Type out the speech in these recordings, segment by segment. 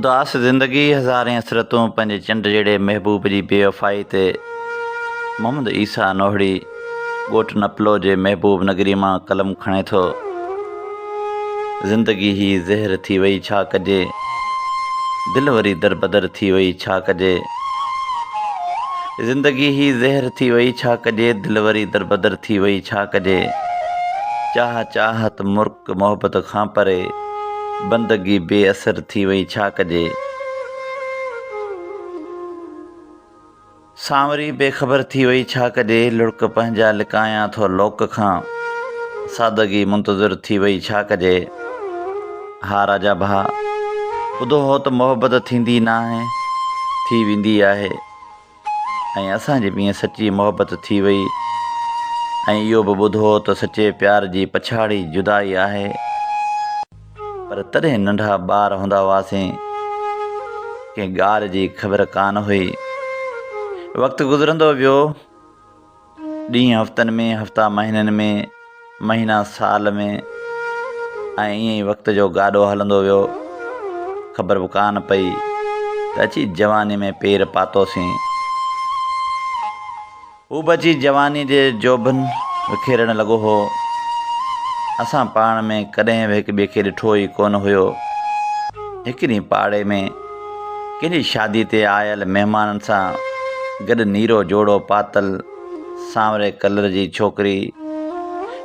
اداس زندگي، هزارين حسرتون، پنهنجي چنڊ جهڙي محبوب جي بي وفائي تي محمد عيسيٰ نوهڙي ڳوٺ نپلو جي محبوب نگري مان قلم کڻي ٿو. زندگي هي زهر ٿي وئي ڇا ڪجي، دل وري دربدر ٿي وئي ڇا ڪجي. زندگي هي زهر ٿي وئي ڇا ڪجي، دل وري دربدر ٿي وئي ڇا ڪجي. چاهه چاهت مرڪ محبت کان پري، بندگي بي اثر ٿي وئي ڇا ڪجي. سانوري بي خبر ٿي وئي ڇا ڪجي، لڙڪ پنهنجا لڪايان ٿو لوڪ کان، سادگي منتظر ٿي وئي ڇا ڪجي. ها راجا ڀاء، ٻڌو هو ته محبت ٿيندي ناهي، ٿي ويندي آهي. ۽ اسان جي به ائين سچي محبت ٿي وئي ۽ اهو به ٻڌو ته سچي پيار جي پڇاڙي جدائي آهي پر تڏهن ننڍا ٻار هوندا هئاسين ڪنهن ڳالهه جي خبر ڪانه هئي وقت گذرندو ويو ڏينهن هفتن ۾، هفتا مهينن ۾، مهينا سال ۾ ۽ ائين ئي وقت جو گاڏو هلندو ويو. خبر به ڪانه پئي ته اچي جوانيء ۾ پير پاتوسين. هو به اچي جوانيء جي جوڀن وکيرڻ لڳو هو. اسان پاڻ ۾ ڪڏهن به هڪ ٻئي کي ڏٺو ئي ڪونه هيو. هڪ ڏينهن پاڙي ۾. ڪنهن جي شادي تي آيل مهمانن سان گڏ نيرو جوڙو پاتل سانوري ڪلر جي ڇوڪري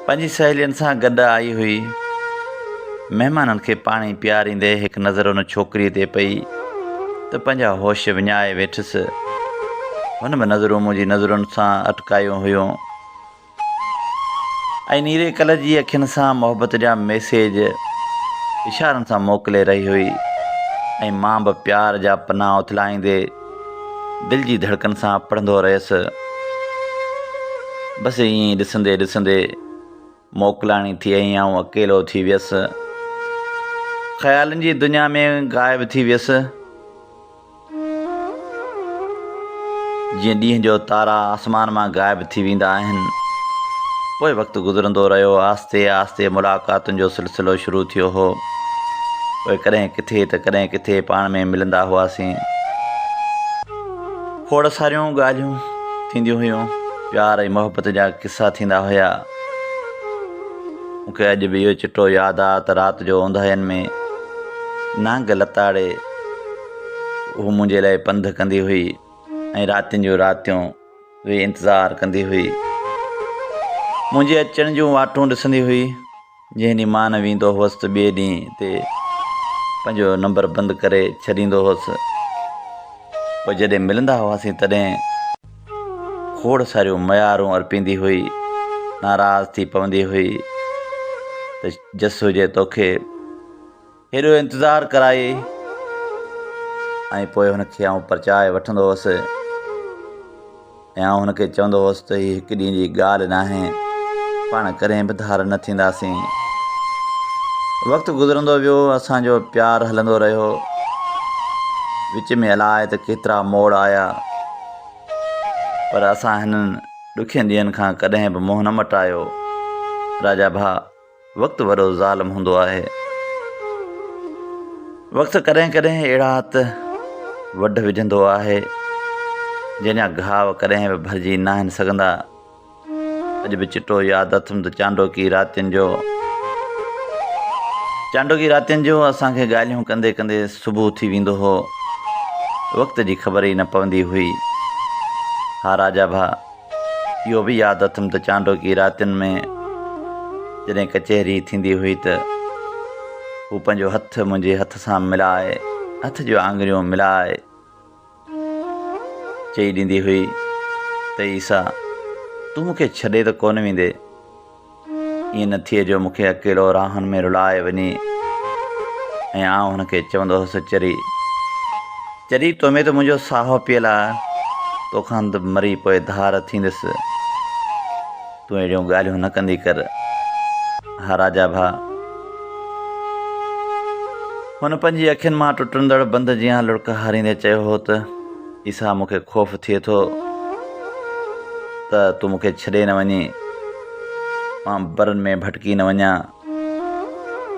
پنهنجي سهيلين سان گڏ آئي هئي. مهمانن کي پاڻي پياريندي هڪ نظر ان ڇوڪريء تي پئي ته پنهنجا هوش وڃائي ويٺس. هن به نظرون منهنجي نظرن سان اٽڪايون هيون. ۽ نيري ڪلر جي اکين سان محبت جا ميسيج اشارن سان موڪلي رهي هئي ۽ مان به پيار جا پنا اٿلائيندي دل جي ڌڙڪن سان پڙهندو رهيس. بس ائين ئي ڏسندي ڏسندي موڪلاڻي ٿي ۽ آئون اڪيلو ٿي ويس. خيالن جي دنيا ۾ غائب ٿي ويس. جيئن ڏينهن جو تارا آسمان مان غائب ٿي ويندا آهن. پوء وقت گذرندو رهيو. آهستي آهستي ملاقاتن جو سلسلو شروع ٿيو هو. پوء ڪڏهن ڪٿي ته ڪڏهن ڪٿي پاڻ ۾ ملندا هئاسين. کوڙ ساريون ڳالهيون ٿينديون هيون. پيار ۽ محبت جا قصا ٿيندا هيا. مون کي اڄ به اهو چٽو ياد آ ته رات جو اونداهين ۾ نانگ لتاڙي هو منهنجي لاء پنڌ ڪندي هئي ۽ راتين جون راتيون ويهي انتظار ڪندي هئي. منهنجي اچڻ جون واٽون ڏسندي هئي. جنهن ڏينهن مان نه ويندو هوس ته ٻئي ڏينهن تي پنهنجو نمبر بند ڪري ڇڏيندو هوس. پوء جڏهن ملندا هئاسين تڏهن کوڙ ساريون ميارون ارپيندي هئي، ناراض ٿي پوندي هئي ته جس هجي توکي هيڏو انتظار ڪرايئي ۽ پوء هن کي آئون پرچائي وٺندو هوس ۽ آئون هن کي چوندو هوس ته هي هڪ ڏينهن جي ڳالهه ناهي، پاڻ ڪڏهن به ڌار نه ٿينداسين. وقت گذرندو ويو، اسان جو پيار هلندو رهيو. وچ ۾ الاء ته ڪيترا موڙ آيا، پر اسان هنن ڏکين ڏينهن کان ڪڏهن به منهن نه مٽايو. راجا ڀاء! وقت وڏو ظالم هوندو آهي. وقت ڪڏهن ڪڏهن اهڙا ته وڍ وجهندو آهي، جنهن جا گهاو ڪڏهن به ڀرجي ناهن سگهندا. اڄ به چٽو ياد اٿم ته چانڊوڪي راتين جو چانڊوڪي راتين جو اسان کي ڳالهيون ڪندي ڪندي صبح ٿي ويندو هو. وقت جي خبر ئي نه پوندي هئي. ها راجا ڀاء! اهو به ياد اٿم ته چانڊوڪي راتين ۾ جڏهن ڪچهري ٿيندي هئي ته هو پنهنجو هٿ منهنجي هٿ سان ملائي، هٿ جون آڱريون ملائي چئي ڏيندي هئي ته عيسيٰ تون مون کي ڇڏي ته ڪونه ويندين؟ ائين نه ٿئي جو مون کي اڪيلو راهن ۾ رلائي وڃي ۽ آئون هن کي چوندو هوس چري! چري تو ۾ ته منهنجو ساهه پيل آ، توکان ته مري پوء ڌار ٿيندس. تون اهڙيون ڳالهيون نه ڪندي ڪر. ها راجا ڀاء! هن پنهنجي اکين مان ٽٽندڙ بند جيان لڙڪ هاريندي چيو هو ته. عيسيٰ مون کي خوف ٿئي ٿو ته تون مون کي ڇڏي نه وڃين، مان برن ۾ ڀٽڪي نه وڃان،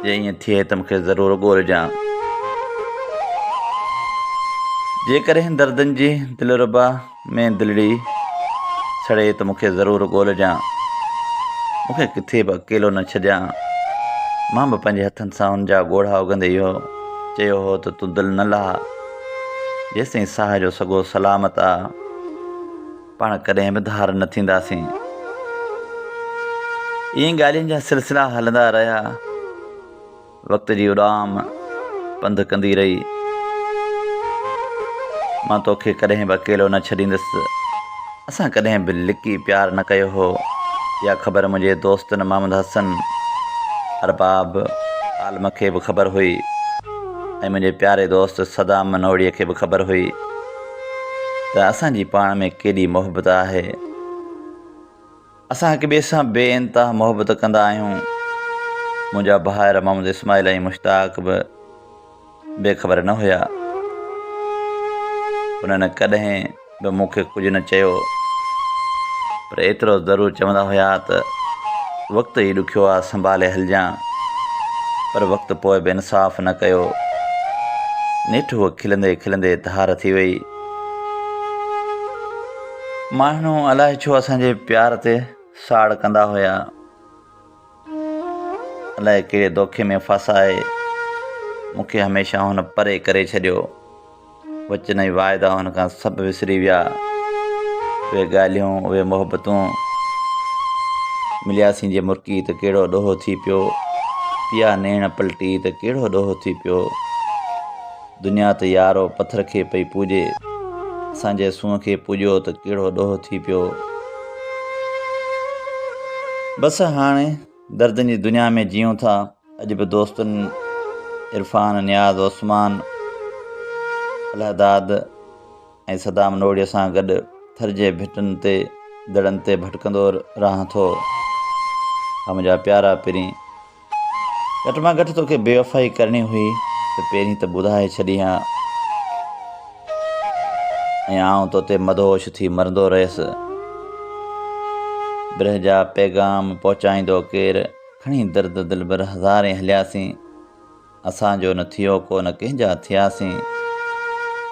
جي ائين ٿئي ته مون کي ضرور ڳولجان. جيڪڏهن دردن جي دلربا ۾ دلڙي سڙي ته مون کي ضرور ڳولجان. مون کي ڪٿي به اڪيلو نه ڇڏيان. مان به پنهنجي هٿن سان هن جا ڳوڙها اگهندي اهو چيو هو ته تون دل نه لاهه. جيستائين ساهه جو سڳو سلامت آ، پاڻ ڪڏهن به ڌار نه ٿينداسين. ائين ڳالهين جا سلسلا هلندا رهيا. وقت جي اڏام پنڌ ڪندي رهي. مان توکي ڪڏهن به اڪيلو نه ڇڏيندس. اسان ڪڏهن به لڪي پيار نه ڪيو هو. اها خبر منهنجي دوستن محمد حسن، ارباب عالم کي به خبر هئي ۽ منهنجي پياري دوست صدام منوڙيء کي به خبر هئي ته اسان جي پاڻ ۾ ڪيڏي محبت آهي. اسان هڪ ٻئي سان بي انتها محبت ڪندا آهيون. منهنجا ڀائر محمد اسماعيل ۽ مشتاق به بي خبر نه هيا. انهن ڪڏهن به مون کي ڪجهه نه چيو، پر ايترو ضرور چوندا هيا ته وقت ئي ڏکيو آ، سنڀالي هلجان. پر وقت پوء به انصاف نه ڪيو. نيٺ هوء کلندي کلندي ڌار ٿي وئي. ماڻهو الائي ڇو اسان جي پيار تي ساڙ ڪندا هيا. الائي ڪهڙي دوکي ۾ ڦاسائي مون کي هميشه هن پري ڪري ڇڏيو. وچن ۽ واعدا هن کان سڀ وسري ويا. اهي ڳالهيون، اهي محبتون. ملياسين جي مرڪي ته ڪهڙو ڏوهه ٿي پيو. پيا نيڻ پلٽي ته ڪهڙو ڏوهه ٿي پيو. دنيا ته يارو پٿر کي پئي پوڄي، اسان جي سونهن کي پوڄيو ته ڪهڙو ڏوهه ٿي پيو. بس هاڻي دردن جي دنيا ۾ جيئون ٿا. اڄ به دوستن عرفان، نياز، عثمان، الهداد ۽ صدام نوڙيء سان گڏ ٿر جي ڀٽن تي دڙن تي ڀٽڪندو رهان ٿو. ها منهنجا پيارا پرين! گهٽ مان گهٽ توکي بيوفائي ڪرڻي هئي ته پهرين ته ٻڌائي ڇڏين ها ۽ آئون توتي مدهوش ٿي مرندو رهيس. برهه جا پيغام پهچائيندو ڪير؟ کڻي درد دلبر هزارين هلياسين. اسان جو نه ٿيو ڪو نه ڪنهن جا ٿياسين.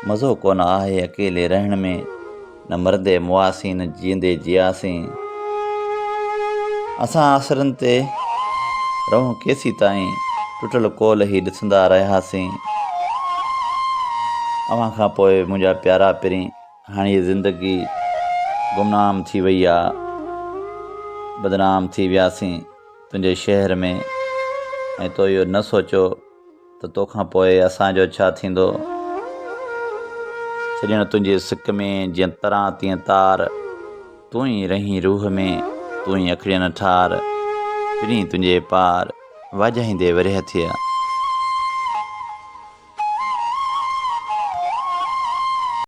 مزو ڪونه آهي اڪيلي رهڻ ۾. نه مرندي مئاسين نه جيئندي جياسين. اسان آسرن تي رهون ڪيسيتائين ٽٽل ڪول هي ڏسندا رهياسين. اوهان کان پوء منهنجا پيارا پرين هاڻي هي زندگي گمنام ٿي وئي آ. بدنام ٿي وياسين تنهنجي شهر ۾ ۽ تو اهو نه سوچيو ته توکان پوء اسان جو ڇا ٿيندو؟ سڄڻ تنهنجي سڪ ۾ جيئن تران تيئن تار، تون ئي رهين روح ۾، تون ئي اکڙين ٺار، پرين تنهنجي پار، واجهائيندي ورهيه ٿيا.